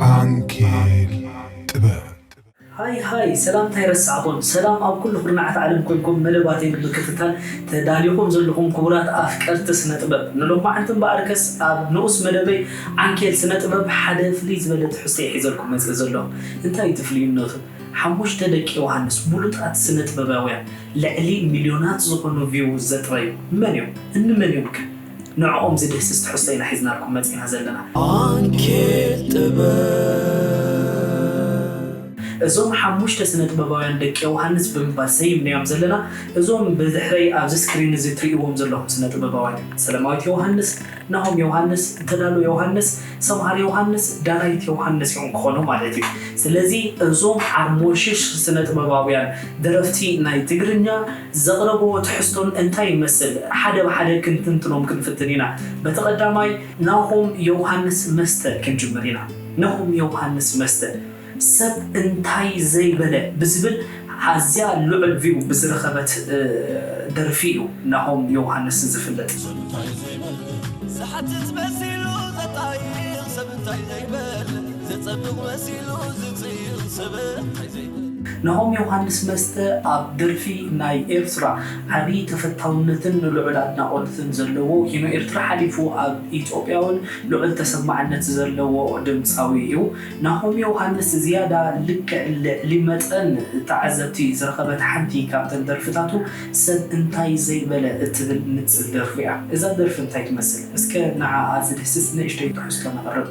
ዓንኬል ጥበብ። ሃይ ሃይ፣ ሰላምታ ኣይረሳዕኩን። ሰላም ኣብ ኩሉ ኩርናዓት ዓለም ኮንኩም መደባተይ ንምክትታል ተዳሊኹም ዘለኹም ክቡራት ኣፍቀርቲ ስነ ጥበብ፣ ንሎማዓንቲ እምበኣርከስ ኣብ ንኡስ መደበይ ዓንኬል ስነ ጥበብ ሓደ ፍልይ ዝበለ ትሕዝቶ ይሒዘልኩም መፅእ ዘለኹ። እንታይ እቲ ፍልይነቱ? ሓሙሽተ ደቂ ዮሃንስ ብሉጻት ስነ ጥበባውያን ልዕሊ ሚልዮናት ዝኾኑ ቪው ዘጥረዩ መን እዮም? እንመን እዮም ከ? ንዕኦም ዝድህስስ ትሕዝቶ ኢና ሒዝናልኩም መጺና ዘለና። ዓንኬል ጥበብ እዞም ሓሙሽተ ስነ ጥበባውያን ደቂ ዮሃንስ ብምባል ሰይምናዮም ዘለና፣ እዞም ብድሕረይ ኣብዚ ስክሪን እዚ ትርእይዎም ዘለኹም ስነ ጥበባውያን ሰለማዊት ዮሃንስ፣ ናሆም ዮሃንስ፣ ተዳሎ ዮሃንስ፣ ሰምሃር ዮሃንስ፣ ዳናይት ዮሃንስ እዮም ክኾኑ ማለት እዩ። ስለዚ እዞም ሓሙሽተ ስነ ጥበባውያን ደረፍቲ ናይ ትግርኛ ዘቕረብዎ ትሕዝቶን እንታይ ይመስል ሓደ ብሓደ ክንትንትኖም ክንፍትን ኢና። በቲ ቀዳማይ ናሆም ዮሃንስ መስተ ክንጅምር ኢና። ናሆም ዮሃንስ መስተ ሰብ እንታይ ዘይበለ ብዝብል ኣዝያ ልዑል ቪው ብዝረኸበት ደርፊ እዩ ናሆም ዮሃንስ ዝፍለጥ። ዝሓትት መሲሉ ዘጣይቕ ሰብ እንታይ ዘይበል ዘጸብቕ መሲሉ ዝጽይቕ ሰብ እንታይ ዘይበል ናሆም ዮሃንስ መስተ ኣብ ደርፊ ናይ ኤርትራ ዓብዪ ተፈታውነትን ልዑል ኣድናቖትን ዘለዎ ኪኖ ኤርትራ ሓሊፉ ኣብ ኢትዮጵያ እውን ልዑል ተሰማዕነት ዘለዎ ድምፃዊ እዩ። ናሆም ዮሃንስ ዝያዳ ልክዕ ልዕሊ መጠን ተዓዘብቲ ዝረኸበት ሓንቲ ካብተን ደርፍታቱ ሰብ እንታይ ዘይበለ እትብል ንጽል ደርፉ እያ። እዛ ደርፊ እንታይ ትመስል? እስከ ንዓኣ ዝድህስስ ንእሽተይ ትሕዝቶ ነቕርብ።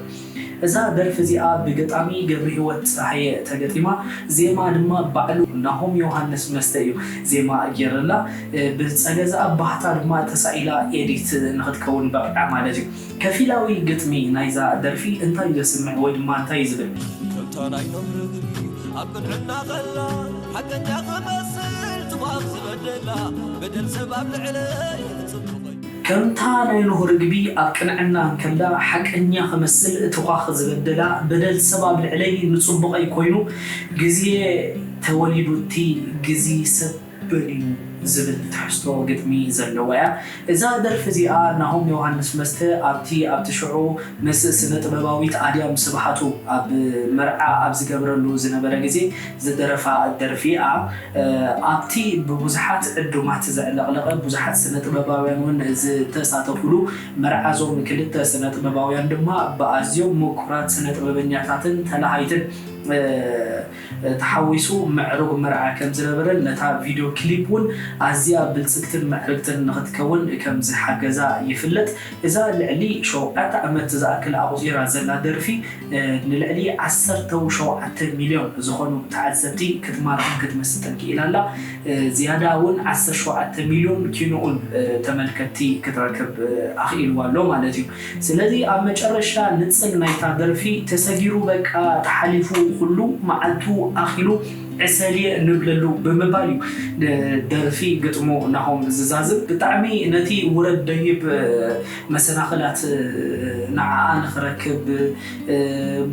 እዛ ደርፊ እዚኣ ብገጣሚ ገብረሂወት ጸሃየ ተገጢማ፣ ዜማ ድማ ባዕሉ ናሆም ዮሃንስ መስተ እዩ ዜማ ገይርላ። ብጸገዛ ባህታ ድማ ተሳኢላ ኤዲት ንኽትከውን በቕዓ ማለት እዩ። ከፊላዊ ግጥሚ ናይዛ ደርፊ እንታይ እዩ ዘስምዕ ወይ ድማ እንታይ እዩ ዝብል? ከምታ ናይ ኖህ ርግቢ ኣብ ቅንዕና ኸላ ሓቀኛ ኽመስል ትጓፍ ዝበደላ በደል ሰብ ኣብ ልዕለይ ጽቡቐይ ከምታ ናይ ኖህ ርግቢ ኣብ ቅንዕና እንከላ ሓቀኛ ኽመስል ትዃኽ ዝበደላ በደል ሰብ ኣብ ልዕለይ ንጽቡቐይ ኮይኑ ግዜ ተወሊዱ እቲ ግዜ ሰብ በል እዩ ዝብል ትሕዝቶ ግጥሚ ዘለዋ እያ። እዛ ደርፊ እዚኣ ናሆም ዮሃንስ መስተ ኣብቲ ኣብቲ ሽዑ ምስ ስነ ጥበባዊት ኣድያም ስብሓቱ ኣብ መርዓ ኣብ ዝገብረሉ ዝነበረ ግዜ ዝደረፋ ደርፊ እያ። ኣብቲ ብብዙሓት ዕዱማት ዘዕለቕለቐ ብዙሓት ስነ ጥበባውያን እውን ዝተሳተፉሉ መርዓ እዞም ክልተ ስነ ጥበባውያን ድማ ብኣዝዮም ምኩራት ስነ ጥበበኛታትን ተላሃይትን ተሓዊሱ ምዕሩግ መርዓ ከም ዝነበረን ነታ ቪድዮ ክሊፕ እውን ኣዝያ ብልጽግትን ምዕርግትን ንኽትከውን ከም ዝሓገዛ ይፍለጥ። እዛ ልዕሊ ሸውዓተ ዓመት ዝኣክል ኣቑጺራ ዘላ ደርፊ ንልዕሊ ዓሰርተ ሸውዓተ ሚልዮን ዝኾኑ ተዓዘብቲ ክትማርኽን ክትመስጥን ክኢላ ኣላ። ዝያዳ እውን ዓሰርተ ሸውዓተ ሚልዮን ኪንኡን ተመልከትቲ ክትረክብ ኣኽኢልዋ ኣሎ ማለት እዩ። ስለዚ ኣብ መጨረሻ ንጽል ናይታ ደርፊ ተሰጊሩ በቃ ተሓሊፉ ኩሉ መዓልቱ ኣኺሉ ዕሰልየ ንብለሉ ብምባል እዩ ደርፊ ግጥሙ ናሆም ዝዛዝም። ብጣዕሚ ነቲ ውረድ ደይብ መሰናኽላት ንዓኣ ንኽረክብ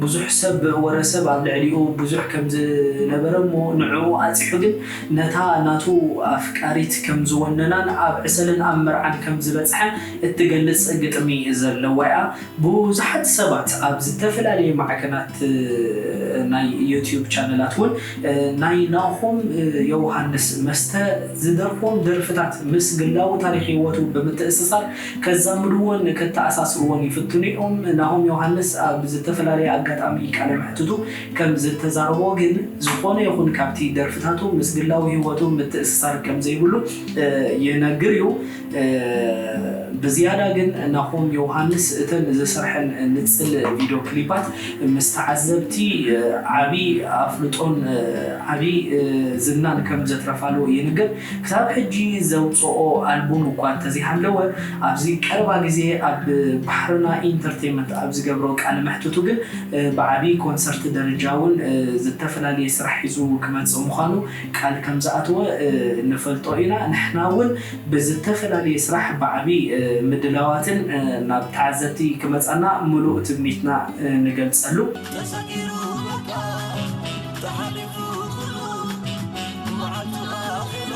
ብዙሕ ሰብ ወረ ሰብ ኣብ ልዕሊኡ ብዙሕ ከም ዝነበረ እሞ ንዕኡ ኣፂሑ ግን ነታ ናቱ ኣፍቃሪት ከም ዝወነናን ኣብ ዕሰልን ኣብ መርዓን ከም ዝበፅሐን እትገልፅ ግጥሚ ዘለዋ እያ። ብዙሓት ሰባት ኣብ ዝተፈላለየ ማዕከናት ናይ ዩቲዩብ ቻነላት እውን ናይ ናሆም ዮውሃንስ መስተ ዝደርፎም ደርፍታት ምስ ግላዊ ታሪኽ ህይወቱ ብምትእስሳር ከዛምድዎን ከተኣሳስርዎን ይፍትኑ እዮም። ናሆም ዮሃንስ ኣብ ዝተፈላለየ ኣጋጣሚ ቃለ መሕትቱ ከም ዝተዛረቦ ግን ዝኾነ ይኹን ካብቲ ደርፍታቱ ምስ ግላዊ ህይወቱ ምትእስሳር ከም ዘይብሉ ይነግር እዩ። ብዝያዳ ግን ናሆም ዮሃንስ እተን ዝሰርሐን ንጽል ቪድዮ ክሊፓት ምስ ተዓዘብቲ ዓቢ ኣፍልጦን ዓቢ ዝናን ከም ዘትረፋሉ ይንገር። ክሳብ ሕጂ ዘውፅኦ ኣልቡም እኳ እንተዘይሃለወ ኣብዚ ቀረባ ግዜ ኣብ ባሕርና ኢንተርቴንመንት ኣብ ዝገብሮ ቃለ መሕትቱ ግን ብዓቢ ኮንሰርት ደረጃ እውን ዝተፈላለየ ስራሕ ሒዙ ክመፅእ ምዃኑ ቃል ከም ዝኣተወ ንፈልጦ ኢና። ንሕና እውን ብዝተፈላለየ ስራሕ ብዓቢ ምድላዋትን ናብ ተዓዘብቲ ክመፃና ምሉእ ትምኒትና ንገልፀሉ። ተሰጊሩ በቃ ተሓሊፉ ኩሉ መዓልቱ ኣኺሉ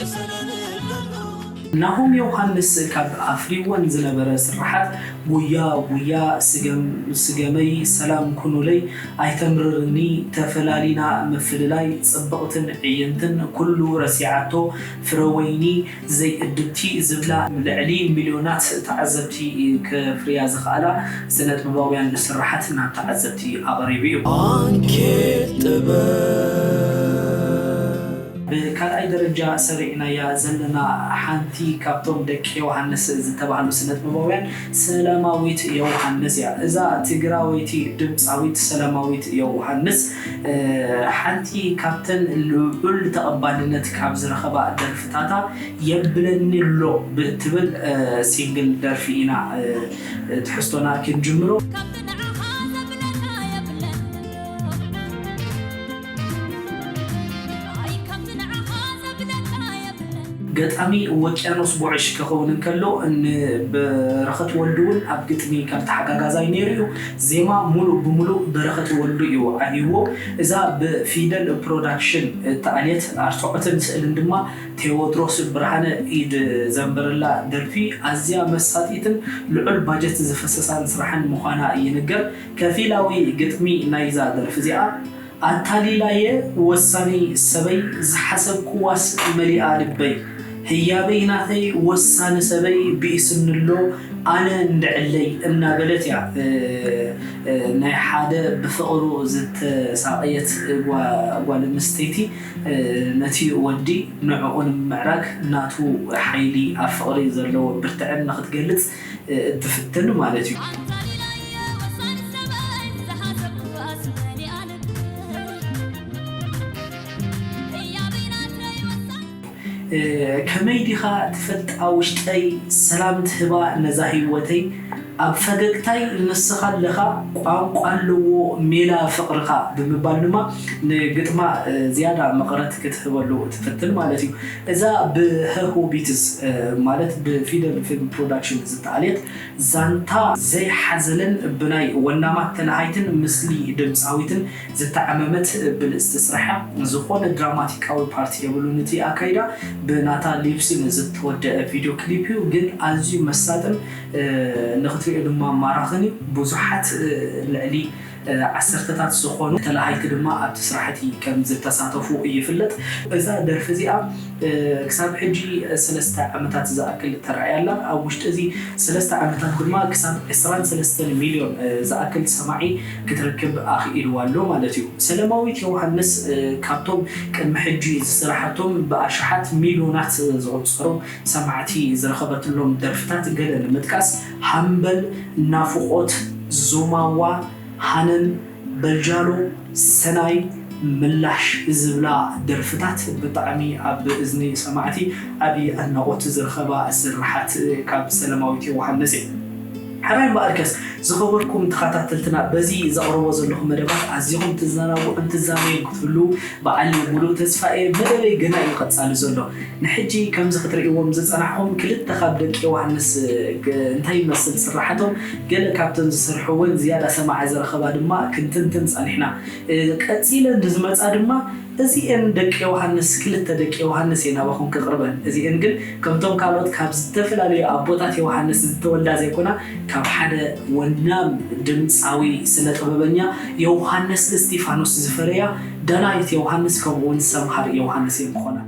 ዕሰለ ንብለሉ ናሆም ዮሃንስ ካብ ኣፍሪወን ዝነበረ ስርሓት ጉያ ጉያ፣ ስገም-፣ ስገመይ፣ ሰላም ኩኑለይ፣ ኣይተምርርኒ፣ ተፈላሊና፣ ምፍልላይ፣ ጽብቕትን ዕይንትን፣ ኩሉ ረሲዓቶ፣ ፍረወይኒ፣ ዘይእድብቲ ዝብላ ልዕሊ ሚልዮናት ተዓዘብቲ ከፍርያ ዝኸኣላ ስነ-ጥበባውያን ስርሓት ናብ ተዓዘብቲ ኣቕሪቡ እዩ። ኣንኬት ጥበብ። ብካልኣይ ደረጃ ሰሪዕናያ ዘለና ሓንቲ ካብቶም ደቂ ዮሃንስ ዝተባህሉ ስነ-ጥበባውያን ሰላማዊት ዮሃንስ እያ። እዛ ትግራወይቲ ድምፃዊት ሰላማዊት ዮሃንስ፣ እ፣ ሓንቲ ካብተን ልዑል ተቐባልነት ካብ ዝረኸባ ደርፍታታ የብለኒ ኣሎ ብትብል፣ እ፣ ሲንግል ደርፊ ኢና፣ እ፣ ትሕዝቶና ክንጅምሮ። ከምቲ ንዓኻ ዘብለካ የብለኒ። ኣይ፣ ከምቲ ንዓኻ ዘብለካ የብለኒ። ገጣሚ ወቅያኖስ ቦዕሽ ክኸውን እንከሎ፣ ን-፣ በረኸት ወልዱ እውን ኣብ ግጥሚ ከም ተሓጋጋዛይ ነይሩ እዩ። ዜማ ሙሉእ ብሙሉእ በረኸት ወልዱ እዩ ዓብይዎ። እዛ ብፊደል ፕሮዳክሽን እተኣልየት ኣርትዖትን ስእልን ድማ ቴዎድሮስ ብርሃነ ኢድ ዘንበረላ ደርፊ ኣዝያ መሳጢትን ልዑል ባጀት ዝፈሰሳን ስራሕን ምዃና ይንገር። ከፊላዊ ግጥሚ ናይዛ ደርፊ እዚኣ፣ ኣታሊላየ ወሳኒ ሰበይ፣ ዝሓሰብክዋስ መሊኣ ልበይ፣ ህያበይ ናተይ ወሳኒ ሰበይ፣ ብኢስንሎ ኣነ እንድዕለይ እናበለት እያ፣ እ፣ እ፣ ናይ ሓደ ብፍቕሩ ዝተሳቐየት ጓ-፣ ጓል ኣንስተይቲ፣ እ፣ ነቲ ወዲ ንዕኡ ንምምዕራግ ናቱ ሓይሊ ኣብ ፍቕሪ ዘለዎ ብርትዐን ንኽትገልጽ፣ እ፣ እትፍትን ማለት እዩ። ኣታሊላየ ወሳኒ ሰበይ፣ ዝሓሰብክዋስ መሊኣ ልበይ፣ ህያበይ ናተይ ወሳኒ እ፣ ከመይ ዲኻ ትፈልጣ ውሽጠይ ሰላም ትህባ ነዛ ህይወተይ፣ ኣብ ፈገግታይ ንስኻ ኣለኻ ቋንቋ ኣለዎ ሜላ ፍቕርኻ ብምባል ድማ ንግጥማ፣ እ፣ ዝያዳ መቐረት ክትህበሉ ትፍትን ማለት እዩ። እዛ ብሀሁ ቢትስ፣ እ፣ ማለት ብፊደል ፊልም ፕሮዳክሽን ዝተኣልየት ዛንታ ዘይሓዘለን ብናይ ወናማት ተላሃይትን ምስሊ ድምፃዊትን ዝተዓመመት ብልጽቲ ስራሓ፣ ዝኾነ ድራማቲካዊ ፓርቲ የብሉን። እቲ ኣካይዳ ብናታ ሊፕሲን ዝተወደአ ቪድዮ ክሊፕ እዩ፣ ግን ኣዝዩ መሳጥን፣ እ፣ ንኽትሪኦ ድማ ማራኽን እዩ። ብዙሓት፣ እ፣ ልዕሊ፣ እ፣ ዓሰርተታት ዝኾኑ ተላሃይቲ ድማ ኣብቲ ስራሕቲ ከም ዝተሳተፉ ይፍለጥ። እዛ ደርፊ እዚኣ እ፣ ክሳብ ሕጂ ሰለስተ ዓመታት ዝኣክል ተራእያ ኣላ። ኣብ ውሽጢ እዚ ሰለስተ ዓመታት ድማ ክሳብ ዕስራን ሰለስተን ሚልዮን፣ እ፣ ዝኣክል ሰማዒ ክትረክብ ኣኽኢልዋ ኣሎ ማለት እዩ። ሰለማዊት ዮሃንስ፣ እ፣ ካብቶም ቅድሚ ሕጂ ዝስራሓቶም ብኣሽሓት ሚልዮናት ዝቑጸሩ ሰማዕቲ ዝረኸበትሎም ደርፍታት ገለ ንምጥቃስ፣ ሃምበል፣ ናፍቖት፣ ዞማዋ፣ ሃነን፣ በልጃሎ፣ ሰናይ፣ ምላሽ ዝብላ ደርፍታት ብጣዕሚ ኣብ እዝኒ ሰማዕቲ ዓብዪ ኣድናቖት ዝረኸባ ስርሓት ካብ ሰለማዊት ዮሃንስ እየን። ሕራይ እምበኣርከስ፣ ዝኸበርኩም ተኸታተልትና፣ በዚ ዘቕርቦ ዘለኹ መደባት ኣዚኹም ትዘናግዑን ትዛነዩን ክትህልዉ ብዓሊ ሙሉእ ተስፋ እየ። መደበይ ገና እዩ ቀጻሊ ዘሎ። ንሕጂ ከምዚ ክትርእይዎም ዝጸናሕኹም ክልተ ካብ ደቂ ዮሃንስ፣ እ፣ ግ-፣ እንታይ ይመስል ስርሓቶም፣ ገለ ካብተን ዝሰርሕወን ዝያዳ ሰማዒ ዝረኸባ ድማ ክንትንትን ጸኒሕና። እ፣ ቀጺለን ንዝመጻ ድማ እዚኤን ደቂ ዮሃንስ፣ ክልተ ደቂ ዮሃንስ እየን ናባኹም ከቕርበን። እዚኤን ግን ከምቶም ካልኦት ካብ ዝተፈላለዩ ኣቦታት ዮሃንስ ዝተወልዳ ዘይኮና፣ ካብ ሓደ ወናም ድምጻዊ ስነ ጥበበኛ ዮሃንስ እስቲፋኖስ ዝፈረያ ዳናይት ዮሃንስ ከምኡውን ሰምሃር ዮሃንስ እየን ክኾና።